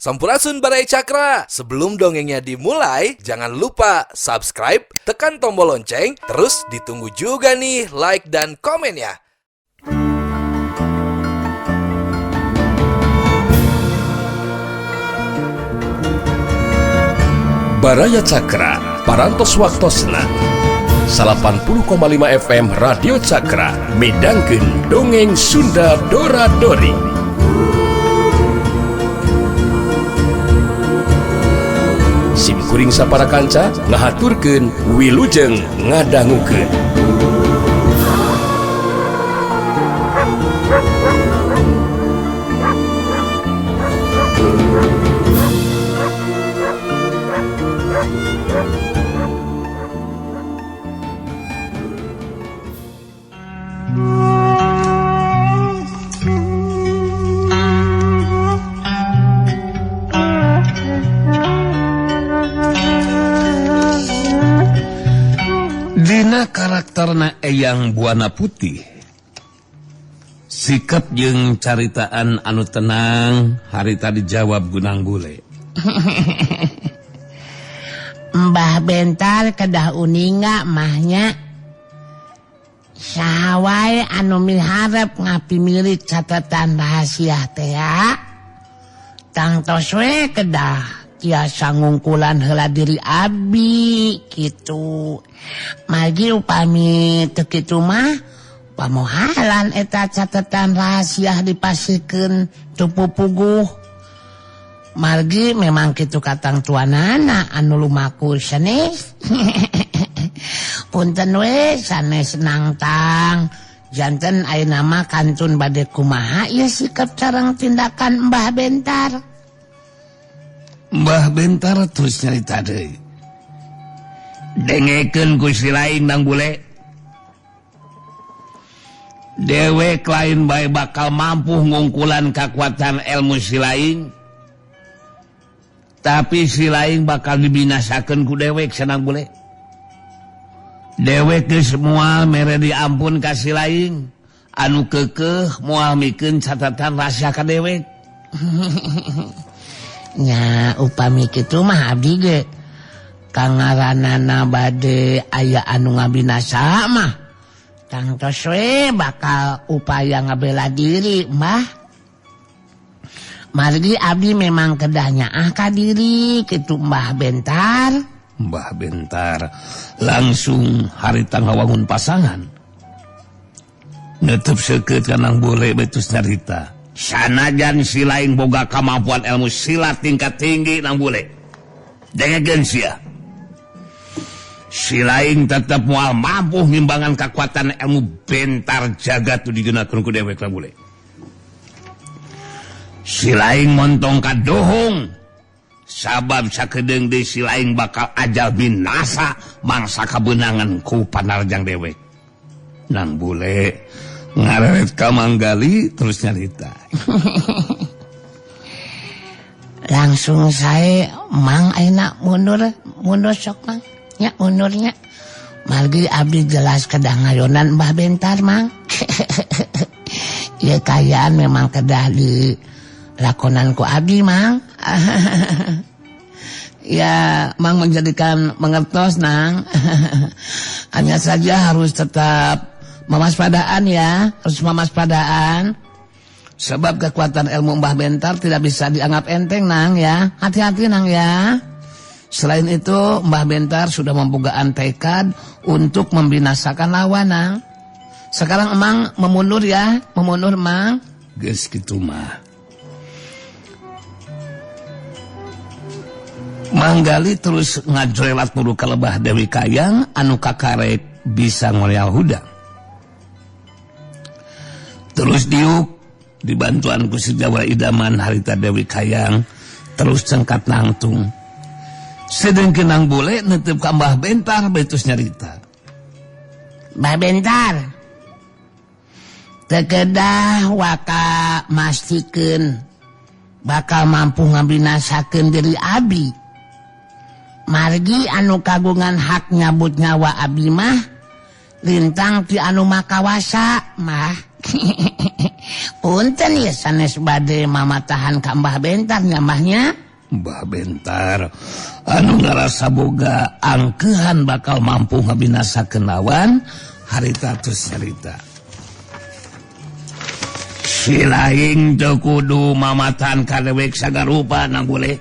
Sampurasun, Baraya Cakra. Sebelum dongengnya dimulai, jangan lupa subscribe, tekan tombol lonceng, terus ditunggu juga nih like dan komennya. Baraya Cakra, Parantos Waktosna 80,5 FM Radio Cakra midangkeun Dongeng Sunda Dora Dori. Sim kuring sapara kanca ngahaturkeun wilujeng ngadangukeun. Dina karakterna Eyang Buana Putih, sikap jeung caritaan anu tenang harita dijawab gunang bule. Mbah Bentar kedah uninga mahnya saha wae anu miharep ngapimilik catatan rahasia teh tangtos we kedah tiasa ngungkulan heula diri abi kitu. Margi upami teu kitu mah pamohalan eta catatan rahasia dipasikeun teu pupuguh. Margi memang kitu katang tuanana anu lumaku sanes. Punten we sanes nangtang. Janten ayeuna mah kantun bade kumaha ieu sikap sareng tindakan Mbah Bentar. Mbah Bentar terus nyarita deui. Dengekeun ku si lain nang bule. Dewek lain bae bakal mampu ngungkulan kakuatan ilmu si lain. Tapi si lain bakal dibinasakeun ku dewek senang bule. Dewek geus moal mere diampun ka si lain. Anu keukeuh moal mikeun catatan rahasia ka dewek. Nya upami kitu mah abdi ge kangaranana bade aya anu ngabinasa mah tangtos we bakal upaya ngabela diri mah. Margi abdi memang kedah nyaah ka diri kitu Mbah Bentar. Mbah Bentar langsung harita ngawangun pasangan. Neutup seukeut kanang bule betus nyarita. Sanajan si lain boga kemampuan ilmu silat tingkat tinggi nang bule. Dengekeun sia. Si lain tetep moal mampu ngimbangan kekuatan ilmu Bentar jagat nu digunakeun ku dewek nang bule. Si lain montong kadohong. Sabab sakedeung deui si lain bakal ajal binasa mangsa kabeunangan ku panarjang dewek. Nang bule ngareret ka Manggali terus nyarita. Langsung saya mang ayeuna mundur mundur sok mang nya mundurnya. Margi abdi jelas kedah ngayonan Mbah Bentar mang. Ieu kayaan memang kedah di lakonan ku abdi mang. Ya mang menjadikan mengertos nang. Hanya saja harus tetap mewaspadaan ya, harus mewaspadaan. Sebab kekuatan ilmu Mbah Bentar tidak bisa dianggap enteng nang ya. Hati-hati nang ya. Selain itu Mbah Bentar sudah membukaan tekad untuk membinasakan lawan nang. Sekarang emang memundur ya, memundur mang. Geus kitu mah. Manggali terus ngajrelat nuru ka lebah Dewi Kayang anu kakarek bisa ngoreal hudang. Terus diuk dibantuan ku si Jawara Idaman harita Dewi Kayang terus cengkat nangtung. Sedengkeun nang bule neuteub ka Mbah Bentar betus nyarita. Mbah Bentar teu kedah waka mastikeun bakal mampu ngabinasakeun diri abi. Margi anu kagungan hak nyabut nyawa abi mah lintang ti anu makawasa mah. Punten ya sanes bade mamatahan ka Mbah Bentar nya Mbahnya. Mbah Bentar anu ngarasa boga angkehan bakal mampu ngabinasakeun lawan harita tos harita. Si laing teu kudu mamatahan ka dewek sagarupa nang boleh.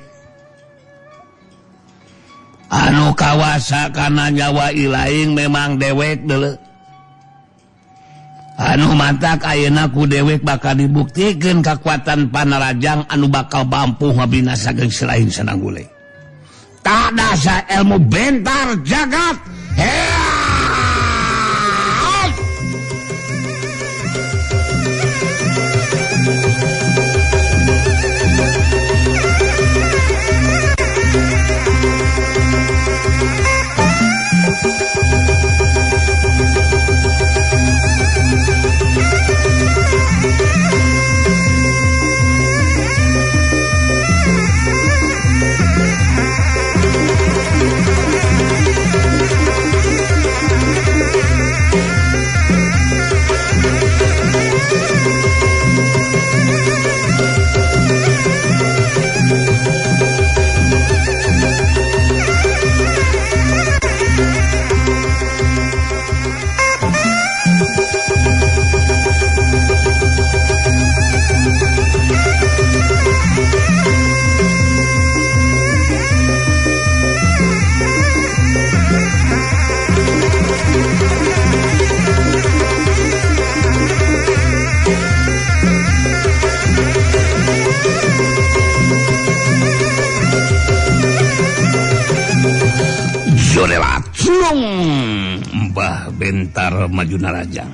Anu kawasa kana nyawa ilaing memang dewek deuleu. Anu matak ayeuna ku dewek bakal dibuktikeun kakuatan panarajang anu bakal mampu ngabinasakeun si laing sanang gule. Tak dasa ilmu bentar jagat. Mbah Bentar maju narajang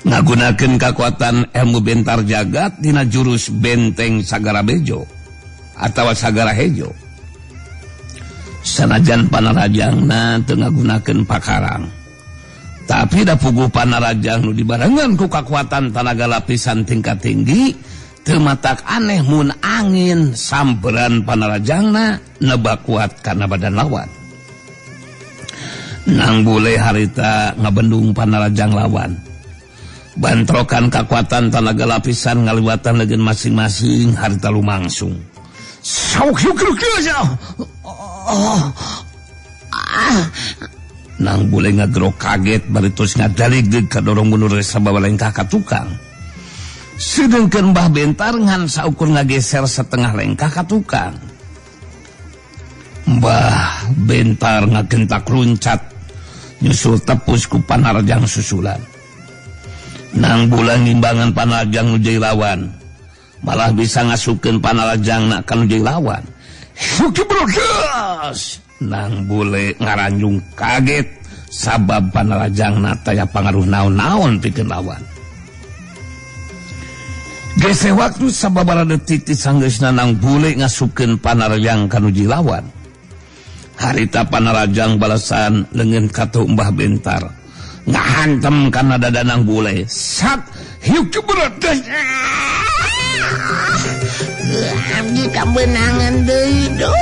ngagunakeun kakuatan ilmu bentar jagat dina jurus benteng Sagara Bejo atawa Sagara Hejo. Sanajan panarajangna teu ngagunakeun pakarang, tapi da puguh panarajang nu dibarengan ku kakuatan tanaga lapisan tingkat tinggi teu matak aneh mun angin samperan panarajangna nebak kuat kana badan lawan. Nang bule harita ngabendung panarajang lawan. Bantrokan kakuatan tanaga lapisan ngaliwatan leungeun masing-masing harita lumangsung. Nang bule ngagero kaget bari terus ngadaligdeg kadorong mundur sababa lengkah ka tukang. Sedengkeun Mbah Bentar ngan saukur ngageser setengah lengkah ka tukang. Mbah Bentar ngagentak luncat nyusul tepus ku panarjang susulan. Nang bulan ngimbangan panarjang nu jadi lawan, malah bisa ngasupkeun panarjang na ka nu jadi lawan. Nang bule ngaranjung kaget sabab panarjang na taya pangaruh naon-naon pikeun lawan. Gese waktu sababaraha detik ti sanggeusna nang bule ngasupkeun panarjang ka nu jadi lawan. Harita panarajang balasan leungeun katuh Mbah Bentar ngahantem kana dada nang bule. Sat hiuk beredes. Abdi kabeunangan deui duh.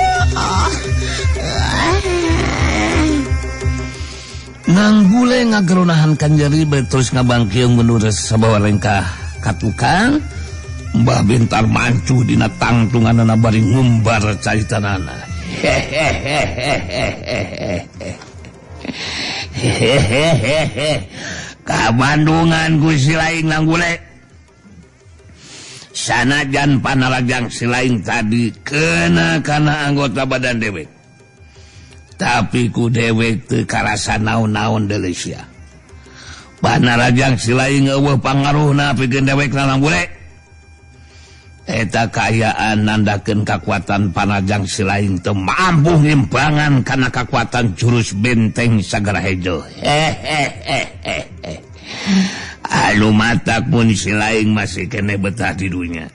Nang bule ngageronahan kanjeri terus ngabangkeung mundur sabawa lengkah ka tukang. Mbah Bentar mancuh dina tangtunganana bari ngumbar caritanana. Hehehe, kabandungan ku si laing nang bule. Sanajan panarajang si laing tadi kena kana anggota badan dewek, tapi ku dewek teu karasa naon-naon deuleu sia. Panarajang si laing eueuh pangaruhna pikeun dewek nang bule. Eta kaayaan nandakeun kakuatan panarajang si laing teu mampu ngimbangan kana kakuatan jurus benteng Sagara Hejo. Hehehe. Anu matak mun si laing masih kene betah di dunya.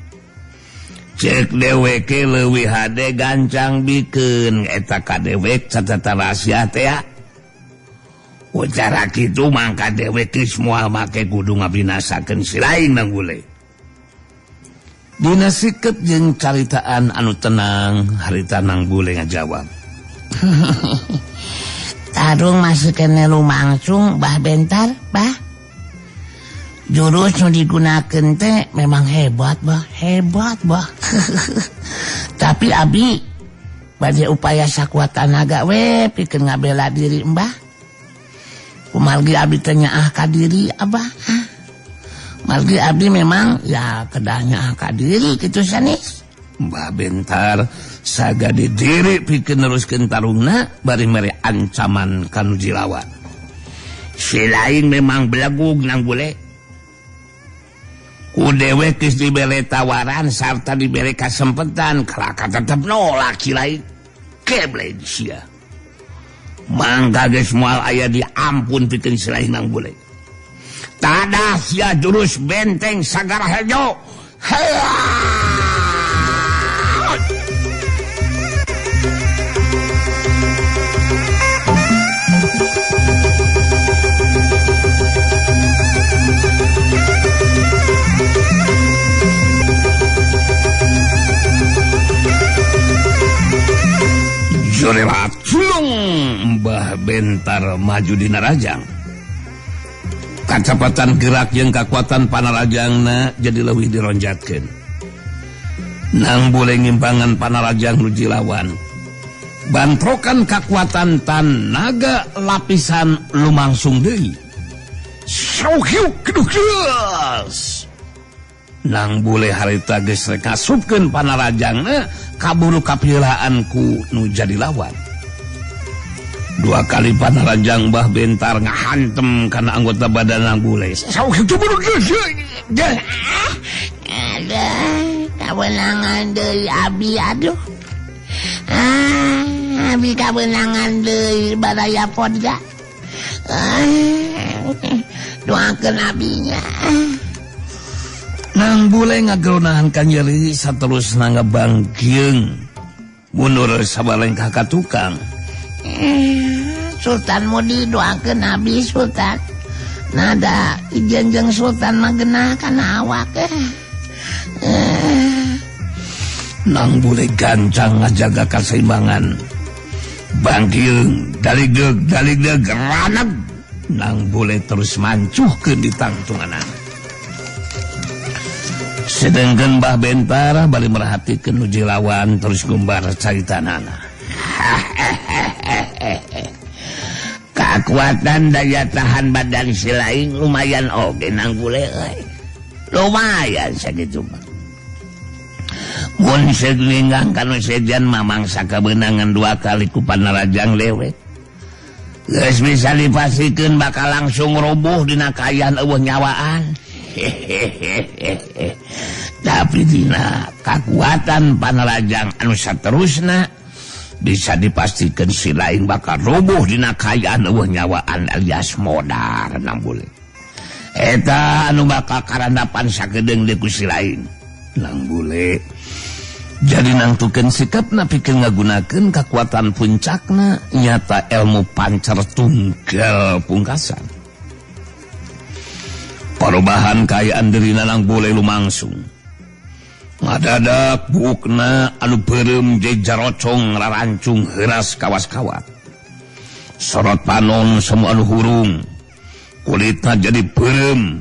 Cek deweke leuwih hade gancang bikeun eta ka dewek catatan rahasia teh ya. Ucara kitu mangka dewek geus moal make kudu ngabinasakeun si laing nang bule. Dina sikep jeung caritaan anu tenang harita nang bule ngajawab. Tarung masih kene lumangsung Mbah Bentar, Bah. Jurus nu digunakeun teh memang hebat bah, hebat bah. Tapi abi bade upaya sakuat tanaga we pikeun ngabela diri mbah. Kumargi abdi teh nyaah ka diri abah. Margi abdi memang ya kedah nyaah ka diri kitu sanes. Mbah Bentar sagade diri pikeun neruskeun tarungna bari mere ancaman ka nu jilawan. Si lain memang belegug nang bule. Ku dewek geus dibere tawaran sarta dibere kasempetan kalaka tetep nolak si lain. Keble sia. Mangga geus moal aya diampun pikeun si lain nang bule. Tadah sia jurus benteng Sagara Hejo. Jorelat culung Mbah Bentar maju dina rajang. Kacepatan gerak jeung kakuatan panarajangna jadi leuwih dironjatkeun. Nang boleh ngimbangan panarajang nu jilawan. Bantrokan kakuatan tanaga lapisan lumangsung deui. Sauhiuk kedukeus. Nang boleh harita geus rek ngasupkeun panarajangna kaburu kapilaan ku nu jadi lawan. Dua kali panarajang Mbah Bentar ngahantem kana anggota badan nang bule. Aduh, kawenangan deui abi aduh. Abi kawenangan deui baraya podga. Doakeun abinya. Nang bule ngageronahan kanyeri saterusna ngebangkieung mundur sabalengkah ka tukang. Sultan Mudi doakeun abi Sultan. Nada ijen jeung Sultan mah genah kana awak. Nang bule gancang ngajaga kaseimbangan. Bangkieung daligdeug daligdeug raneg. Nang bule terus mancuhkeun di tangtunganana. Sedangkan Mbah Bentar bari merhatikeun nu jilawan terus gumbar caritanana. Kakuatan daya tahan badan si lain lumayan oge nang bule euy. Lumayan sakitu mah. Mun seug ninggang kanu sejan mamangsa kabeunangan dua kali ku panarajang dewek. Geus bisa dipastikeun bakal langsung roboh dina kaayaan eueuh nyawaan. Hehehe. Tapi dina kakuatan panarajang anu saterusna bisa dipastikan si lain bakal roboh dina kaayaan eueuh nyawaan alias modar nang bule. Eta anu bakal karandapan sakedeung deui ku si lain nang bule. Jadi nangtukeun sikapna pikeun ngagunakeun kakuatan puncakna nyata ilmu pancer tunggal pungkasan. Perubahan kaayaan dirina nang bule lumangsung. Ngadadak buukna anu beureum jejarocong rarancung heuras kawas-kawat. Sorot panon semua anu hurung. Kulitna jadi beureum.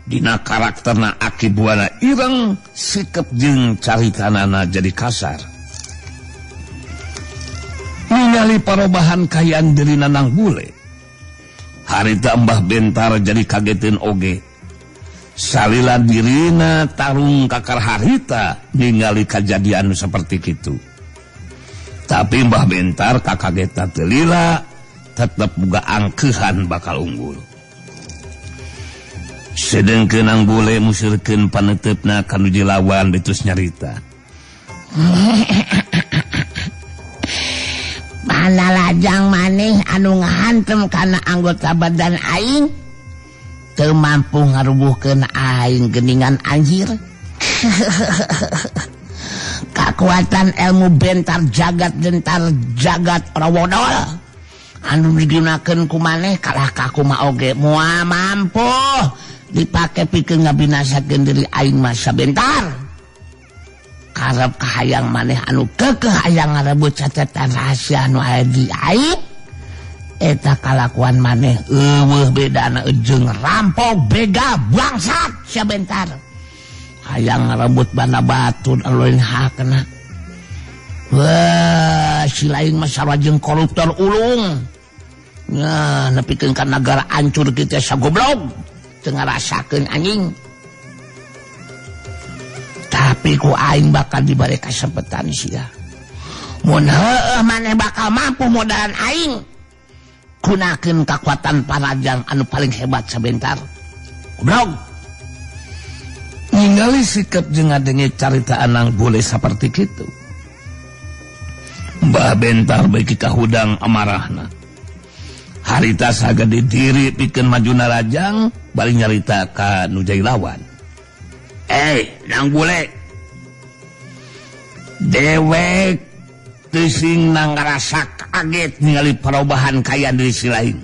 Dina karakterna aki buana ireng, sikep jeung caritanana jadi kasar. Ningali parobahan kaayaan dirina nang bule. Harita Mbah Bentar jadi kagetin oge. Salila dirina tarung kakar harita ningali kajadian seperti kitu. Tapi Mbah Bentar kakageta teu lila, tetep boga angkeuhan bakal unggul. Sedengkeun nang bule musirkeun paneuteup-na ka nu jilawan ditus nyarita. Panarajang maneh anu ngahantem kana anggota badan aing teu mampu ngarubuhkeun aing geuningan anjir. Kakuatan ilmu bentar jagat gentar jagat rawodol anu digunakeun ku maneh kalah ka kumaha oge moal mampu dipake pikeun ngabinasakeun diri aing mah sabentar. Karep kahayang maneh anu keukeuh hayang ngarebut catatan rahasia anu aya di aing Eta kalakuan maneh eueuh bedana jeung rampok begal bangsat sia Bentar. Hayang ngarebut banda batur anu lain hakna. Wah, si lain mah sarua jeung koruptor ulung. Nah, nepikeun ka nagara hancur kitu sagoblog. Teu ngarasakeun anjing. Tapi ku aing bakal diberi kesempatan sia. Mun heueuh maneh bakal mampu modalan aing. Gunakeun kakuatan panajang anu paling hebat sabentar. Goblok. Ningali sikap jeung ngadenge carita Anang Bule saperti kitu. Mbah Bentar beuki kahudang amarahna. Harita sagede diri pikeun maju narajang bari nyarita ka nu jadi lawan. Nang Bule. Dewek teu sing ngarasa kaget ningali perubahan kaya diri si lain.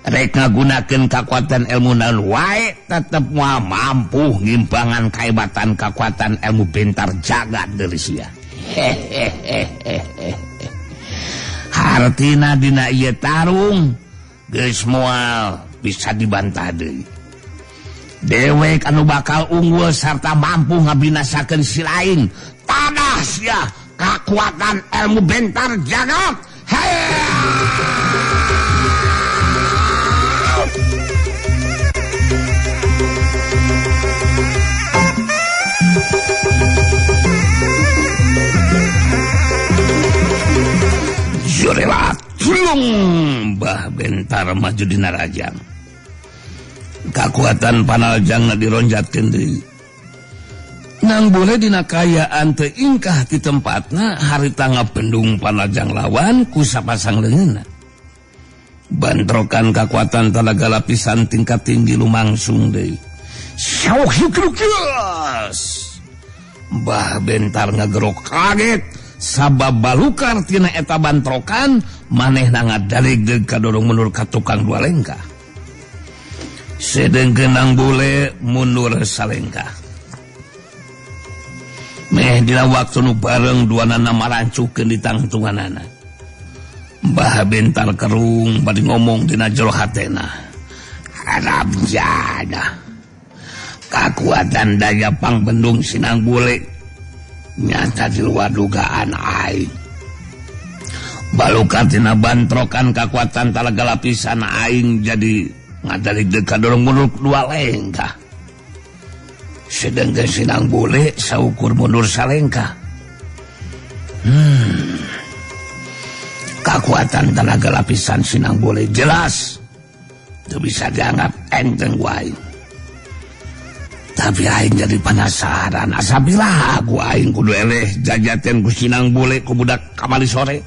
Rek ngagunakeun kakuatan ilmu naon wae tetep moal mampu ngimbangan kahebatan kakuatan ilmu Bentar jagat dari sia. Hehehehe. Hartina dina ieu tarung geus moal bisa dibantah deui. Dewek anu bakal unggul sarta mampu ngabinasakeun si lain. Tadah sia kakuatan ilmu Bentar jagat. Jurelat tulung Mbah Bentar maju dina rajang. Kakuatan panalajangna dironjatkeun deui. Nang Bule dina kayaan teu ingkah ti tempatna harita ngabendung panalajang lawan ku sapasang leungeunna. Bantrokan kakuatan talaga lapisan tingkat tinggi lumangsung deui. Mbah Bentar ngagerok kaget sabab balukar tina eta bantrokan manehna ngadalig kadorong mundur ka tukang dua lengkah. Sedengkeun Nang Bule mundur salengkah. Meh dina waktu nu bareng duanana marancukeun di tangtunganana. Mbah Bentar kerung bari ngomong dina jero hatena. Harap jada. Kakuatan daya pangbendung si Nang Bule nyata di luar dugaan aing. Balukar tina bantrokan kakuatan talaga lapisan aing jadi ngadalig kadorong mundur dua lengkah. Sedangkan si Nang Bule saukur mundur salengkah. Kakuatan tenaga lapisan si Nang Bule jelas itu bisa dianggap enteng wae. Tapi aing jadi penasaran, asabila aku aing kudu eleh jajaten ku si Nang Bule ku budak kamari sore.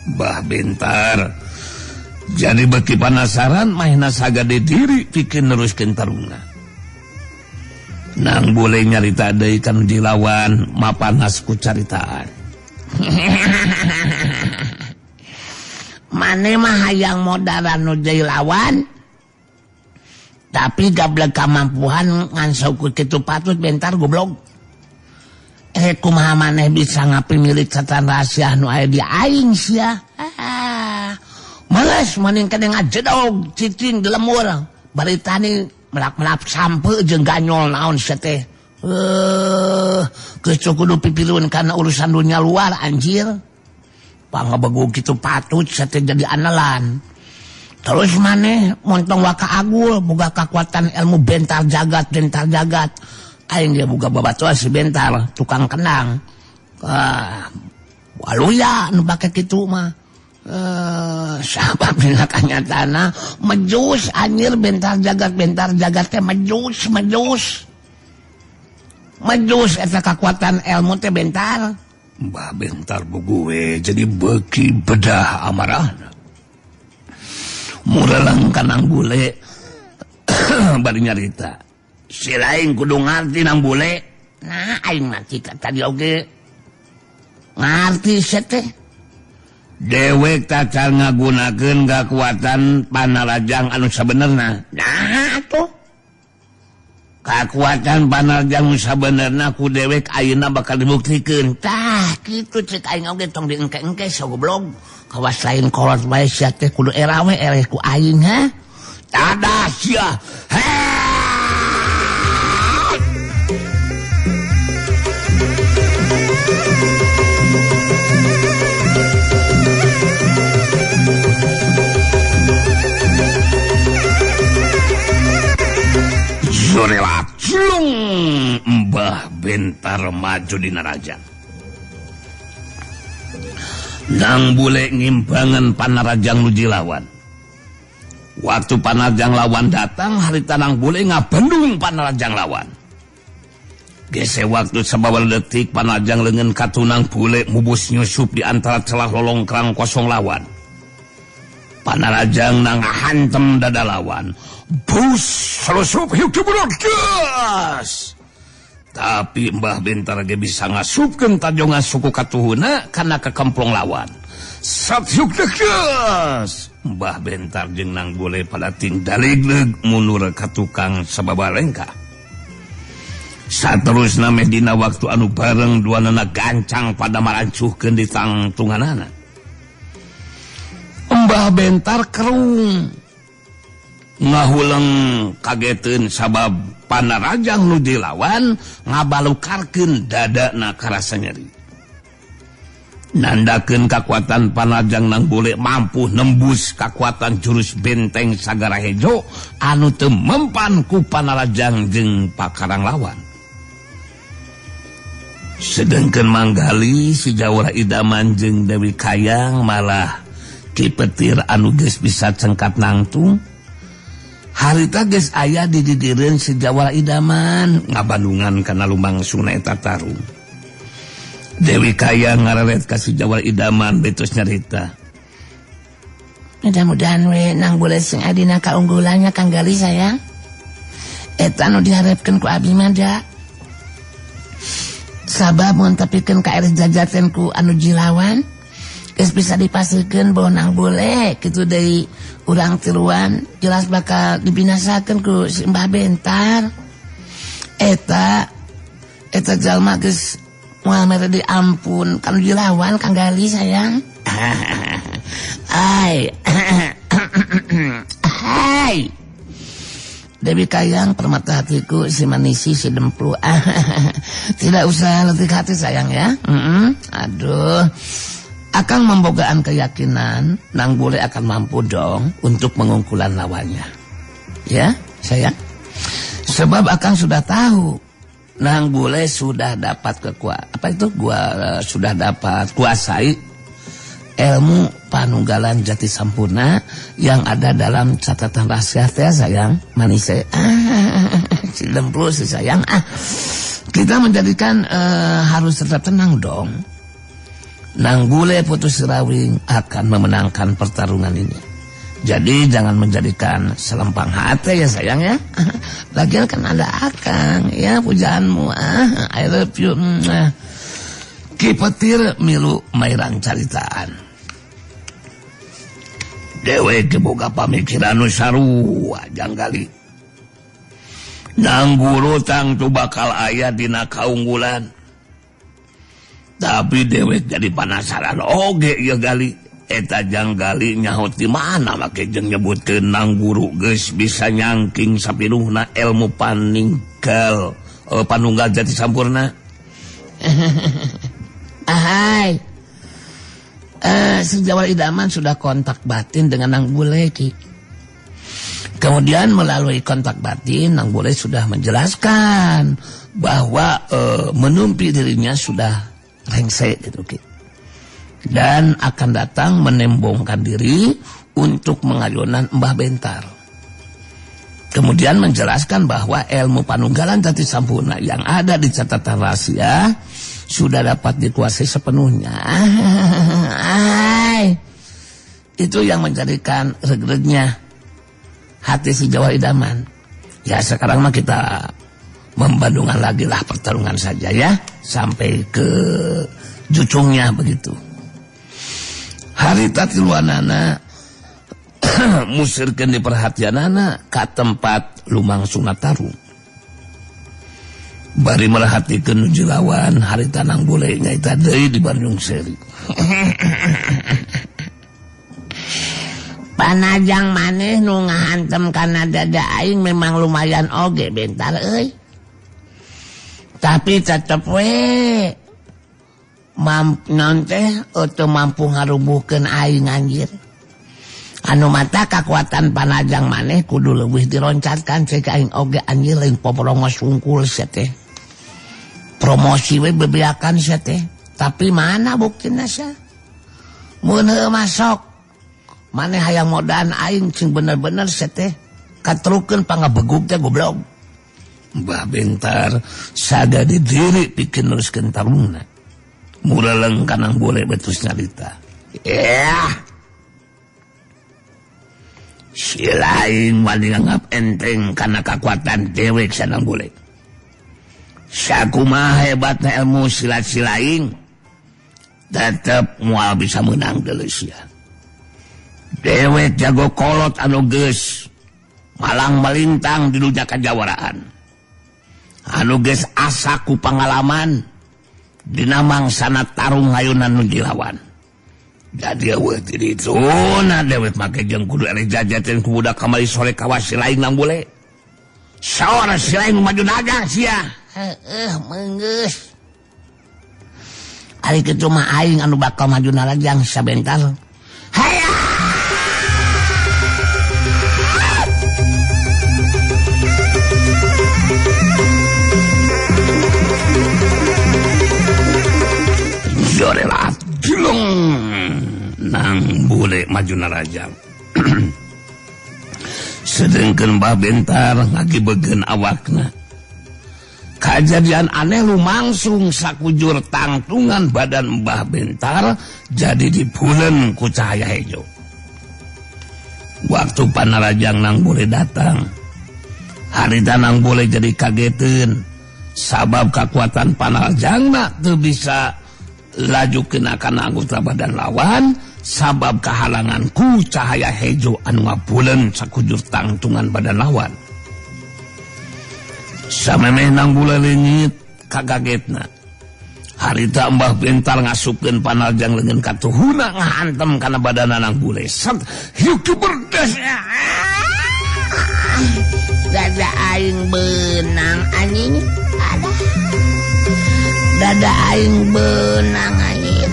Mbah Bentar jadi beki penasaran mahna sagade diri pikeun neruskeun tarungna. Nang Bule nyarita deui kan dilawan mapanas ku caritaan. Mane mah hayang modaran nu jadi lawan tapi gablek kamampuhan ngan saukur kitu patut Bentar goblok. Kumaha maneh bisa ngapimilik catatan rahasia nu aya di aing sia. Males maning kene ngajedog cicing di lemur bari tani melak-melak sampe jeung ganyol naon sia teh. Geus kudu pipirun kana urusan dunia luar anjir. Pangebegu kitu patut sia teh jadi anelan. Terus maneh montong waka agul boga kakuatan ilmu Bentar jagat Bentar jagat. Aing ge boga babatuan si Bentar tukang kendang. Waluya nu pake kitu mah. Sabab dina kanyatana mejus anjir Bentar jagat teh mejus mejus. Mejus eta kakuatan ilmu teh Bentar. Mbah Bentar bugue jadi beuki bedah amarahna. Mureleng ka Nang Bule bari nyarita. Si lain kudu ngarti Nang Bule. Nah aing mah tadi oge ngarti sia teh. Dewek tacar ngagunakeun kakuatan panarajang anu sabenerna. Nah atuh. Kakuatan Panarjang sabenerna ku dewek ayeuna bakal dibuktikeun. Tah, kitu cek aing oge tong diengke-engke sogoblog. Kawas lain kolot bae sia teh kudu era we ereh ku aing ha. Tadah sia. Zorelat cilung Mbah Bentar maju dina raja. Nang bule ngimbangan Panarajang nu dilawan. Waktu Panarajang lawan datang, harita Nang bule ngabendung Panarajang lawan. Gese waktu sababaraha detik Panarajang leungeun katunang bule mubus nyusup di antara celah lolongkrang kosong lawan. Panarajang nang hantem dada lawan. Bus selusup hiuk gas. Tapi Mbah Bentar ge bisa ngasupkeun tajongan suku katuhuna kana kekemplong lawan. Sat hiuk gas. Mbah Bentar jeung Nang Bule pada tindaligleg mundur ka tukang sababa lengkah. Saterusna meh dina waktu anu bareng duanana gancang pada marancuhkeun di tangtunganana. Mbah Bentar kerung ngahuleng kageteun sabab Panarajang nu dilawan ngabalukarkeun dadana karasa nyeri. Nandakeun kakuatan Panarajang Nang Bule mampu nembus kakuatan jurus benteng Sagara Hejo anu teu mempan ku Panarajang jeung pakarang lawan. Sedengkeun Manggali si Jawara Idaman jeung Dewi Kayang malah Ki Petir anu geus bisa cengkat nangtung. Harita geus aya di didireun si Jawara Idaman ngabandungan kana lumangsungna eta tarung. Dewi Kayang ngareret ka si Jawara Idaman betos nyarita. Mudah-mudahan we Nang Bule sing adina kaunggulannya Kang Gali sayang. Eta nu diharepkeun ku abdi mah da. Sabab mun tepikeun ka ereh jajaten ku anu jilawan geus bisa dipasikeun bahwa Nang Bule kitu deui urang tiluan jelas bakal dibinasakeun ku si Mbah Bentar. Eta eta jalma geus moal mere diampun kanu dilawan Kang Gali sayang. Ai. Hai. Dewi Kayang permata hatiku si manisi si demplu. Tidak usah letih hati sayang ya. Aduh. Akang membogaan keyakinan Nang Bule akan mampu dong untuk mengungkulan lawannya. Ya, sayang. Sebab Akang sudah tahu Nang Bule sudah dapat apa itu? Gua sudah dapat kuasai ilmu panunggalan jati sampurna yang ada dalam catatan rahasia teh sayang manise. Si lemplu si sayang. Kita menjadikan harus tetap tenang dong. Nang Bule Putus Sirawing akan memenangkan pertarungan ini. Jadi jangan menjadikan selempang hati ya sayang ya. Lagian kan ada Akang ya pujaanmu. I love you. Ki Petir milu mairan caritaan. Dewek boga pamikiran nu sarua jang gali. Nang guru tangtu bakal aya dina kaunggulan. Tapi dewek jadi penasaran oge ya gali. Eta jang gali nyaho di mana make jeung nyebutkeun Nang guru geus bisa nyangking sapinuhna ilmu paninggal panunggal jati sampurna. Ahai. Si Jawara Idaman sudah kontak batin dengan Nang Bule Ki. Kemudian melalui kontak batin Nang Bule sudah menjelaskan bahwa menumpi dirinya sudah rengse gitu Ki. Dan akan datang menembongkan diri untuk mengayonan Mbah Bentar. Kemudian menjelaskan bahwa ilmu panunggalan jati sampurna yang ada di catatan rahasia sudah dapat dikuasai sepenuhnya. Ay, itu yang menjadikan regregnya hati si Jawara Idaman. Ya sekarang mah kita membandungkan lagi lah pertarungan saja ya, sampai ke jucungnya begitu. Harita tiluanana musirkeun di perhatianana ka tempat lumangsungna tarung. Bari merhatikeun nu jilawan harita Nang Bule nyaita deui di Bandung Seri. Panajang maneh nu ngahantem kana dada aing memang lumayan oge bentar euy. Tapi tetep we non teh teu mampu ngarubuhkeun aing anjir. Anu mata kakuatan panajang maneh kudu leuwih dironcatkan cek aing oge anjir lain poporongos wungkul sia teh. Promosi we bebeakan sia teh. Tapi mana buktina sia? Mun heueuh masok maneh hayang modaan aing cing bener-bener sia teh katrukeun pangabegug teh goblok. Mbah Bentar sada di diri pikeun neruskeun tarungna. Mureleng ka Nang Bule betus nyarita. Yeah. Si lain wani nganggap enteng kana kakuatan dewek sanang Bule. Sakumaha hebatna ilmu silat si lain tetep moal bisa menang deuleu sia. Dewek jago kolot anu geus malang melintang di dunia kajawaraan. Anu geus asa ku pangalaman dina mangsana tarung hayunan nu dilawan. Jadi eueuh ti dituna dewek make jeung kudu eleh jajaten ku budak kamari sore kawas si lain Nang Bule. Saur si lain maju dagang sia. Heueuh meunggeus. Ari kitu mah aing anu bakal maju narajang sabentar. Hayya! Jorelat dilung Nang Bule maju narajang. Sedengkeun Mbah Bentar ngagibegeun awakna. Kajadian aneh lumangsung sakujur tangtungan badan Mbah Bentar jadi dipulen ku cahaya hejo. Waktu panarajang Nang Bule datang, harita Nang Bule jadi kageteun sabab kakuatan panarajangna teu bisa laju kena kana anggota badan lawan sabab kahalangan ku cahaya hejo anu ngapulen sakujur tangtungan badan lawan. Samemeh Nang Bule leungit kagagetna. Harita Mbah Bentar ngasupkeun panarjang leungeun katuhuna ngahantem kana badanna Nang Bule. Set hiuk berdes. Dada aing beunang anjing. Ada. Dada aing beunang anjir.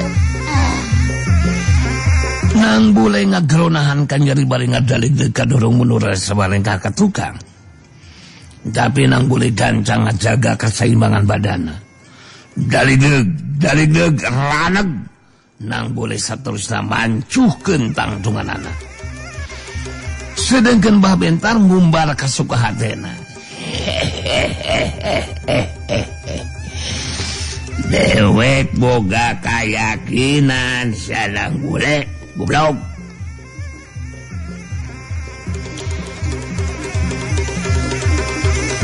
Nang Bule ngageronahan kan nyeri bari ngadalig kadorong mundur sabalengkah ka tukang. Tapi Nang Bule gancang ngajaga keseimbangan badana. Daligdeg raneg Nang Bule saterusna mancuhkeun tangtunganana. Sedengkeun Mbah Bentar ngumbar kasuka hatena. Dewek boga kayakinan sia Nang Bule goblok.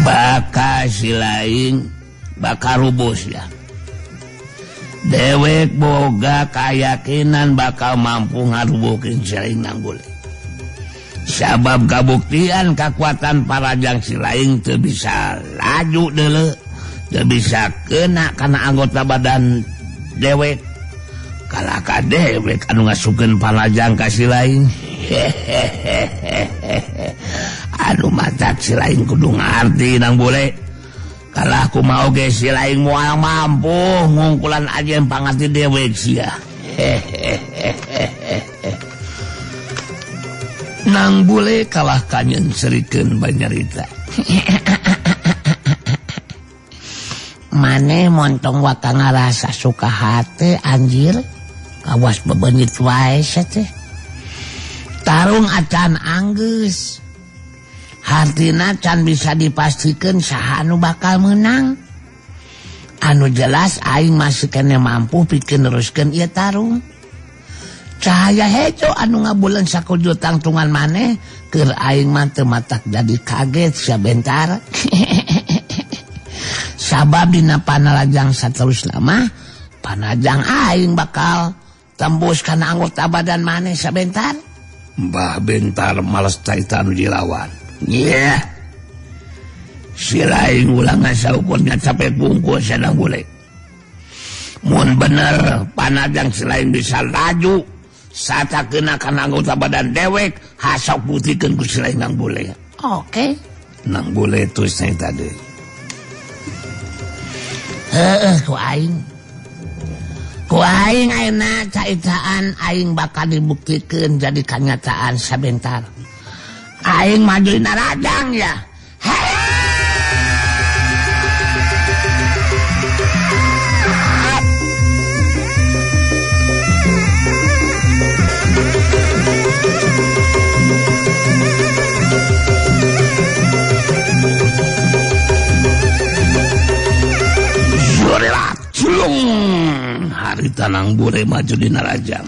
Bakal si lain bakal rubus ya. Dewek boga kayakinan bakal mampu ngarubukin si lain Nang Bule. Sabab kabuktian kakuatan parajang si lain teu bisa laju deuleu, teu bisa kena kana anggota badan dewek. Kalaka dewek anu ngasupkeun parajang ka si lain. Aduh matak si lain kudu ngarti Nang Bule. Kalah kumaha oge si lain moal mampu ngungkulan aja pangarti dewek sia. Nang Bule kalah kanyen serikeun banyarita. Maneh montong waka ngarasa suka hate anjir. Kawas bebenyit wae sia teh. Tarung acan anggeus. Hartina can bisa dipastikan saha anu bakal menang. Anu jelas aing masih kene mampu pikeun neruskeun ieu tarung. Cahaya hejo anu ngabuleun sakujur tangtungan maneh keur aing mah teu matak jadi kaget sia Bentar. Sabab dina panarajang saterusna mah panajang aing bakal tembus kana anggota badan maneh sia Bentar. Mbah Bentar males caita anu dilawan. Yeah. Si lain ulah ngasaukurnya capek bungkus sedang boleh. Mun bener panajang selain bisa laju sata kena kana anggota badan dewek hasok putihkeun ku si lain nang boleh. Oke. Nang boleh terus saya tadi. Heeh ku aing. Ku aing ayeuna caitaan aing bakal dibuktikeun jadi kanyataan sabentar. Aing maju dina rajang ya. Harita nang bure maju dina rajang.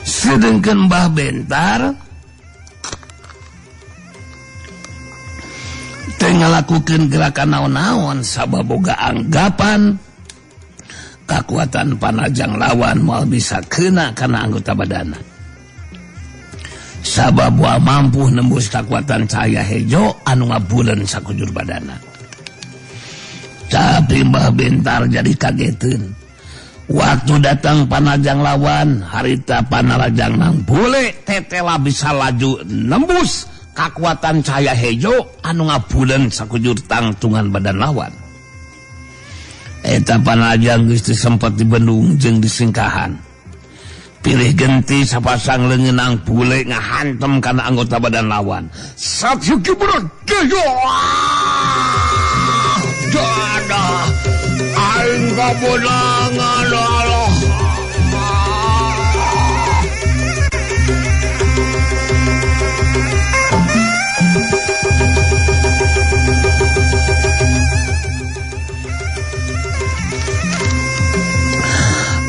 Sedengkeun Mbah Bentar teu ngalakukeun gerakan naon-naon sabab boga anggapan kakuatan panajang lawan moal bisa kena kana anggota badana. Sabab moal mampu nembus kakuatan cahaya hejo anu ngabuleun sakujur badana. Tapi Mbah Bentar jadi kageteun. Waktu datang panajang lawan, harita panarajang nang bule tetela bisa laju nembus kakuatan cahaya hejo anu ngabuleun sakujur tangtungan badan lawan. Eta panajang geus teu sempat dibendung jeung disingkahan. Pilih genti sapasang leungeun nang bule ngahantem kana anggota badan lawan. Satsuki bergeyo. Dadah aing kabodangan Allah.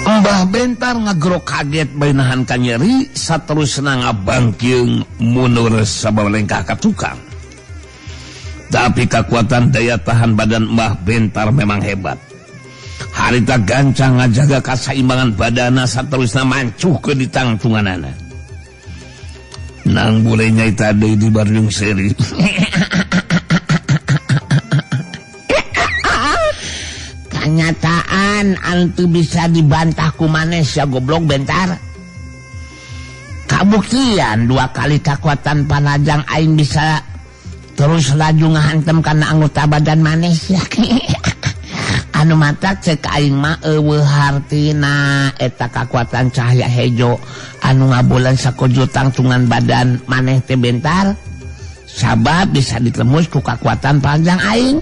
Mbah Bentar ngagrok kaget bae nahan kanyeri saterusna ngabangkeung mundur sabab lengkah ka tukang. Tapi kekuatan daya tahan badan Mbah Bentar memang hebat. Harita gancang ngajaga kasaimbangan badana saterusna mancuh ke ditangtunganana. Nang bule nyaita deui di barjung seri. Kenyataan antu bisa dibantah ku maneh sia goblok Bentar. Kabuktian dua kali kekuatan panajang aing bisa terus laju ngahantem kana anggota badan maneh ya. Anu mata cek aing mah eueuh hartina eta kakuatan cahaya hejo anu ngabulan sakujur tangtungan badan maneh teh Bentar. Sabab bisa ditembus ku kakuatan panjang aing.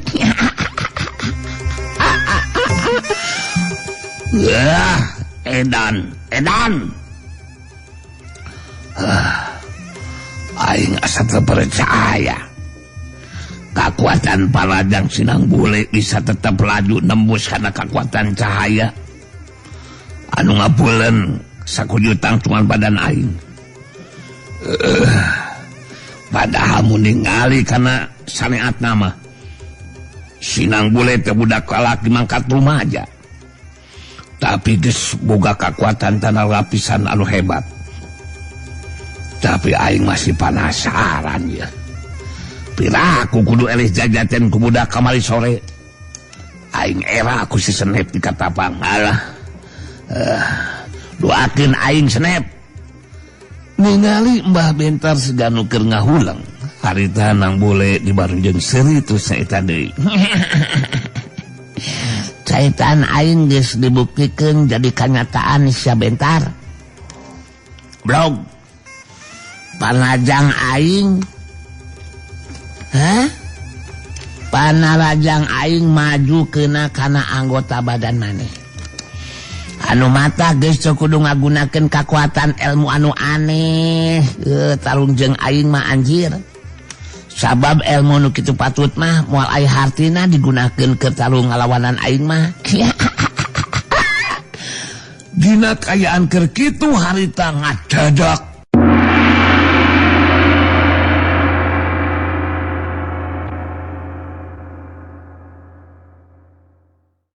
Wah, edan, edan. Aing asa teu percaya. Kakuatan paladang sinang bule bisa tetap laju nembus karena kekuatan cahaya anu ngabuleun sakujur tangtungan badan aing. Padahal mun ningali kana saneat nama sinang bule teh budak kalaki mangkat rumaja, tapi geus boga kekuatan tanah lapisan anu hebat. Tapi aing masih penasaran ya. Pira aku kudu elih jajaten ku budak kamari sore. Aing era aku si Senep di Katapang. Alah. Doakeun aing Senep. Ningali Mbah Bentar siga nu keur ngahuleng. Harita nang bule di barunjeung seuri terus saeta deui. Caitan aing geus dibuktikeun jadi kanyataan sia Bentar. Blog. Panajang aing. Hah? Panarajang aing maju kena kana anggota badan maneh. Anu mata geus teu kudu ngagunakeun kakuatan ilmu anu aneh. Tarung jeung aing mah anjir. Sabab ilmu nu kitu patut mah moal aya hartina digunakeun keur tarung ngalawanan aing mah. Dina kayaan keur kitu harita ngadadak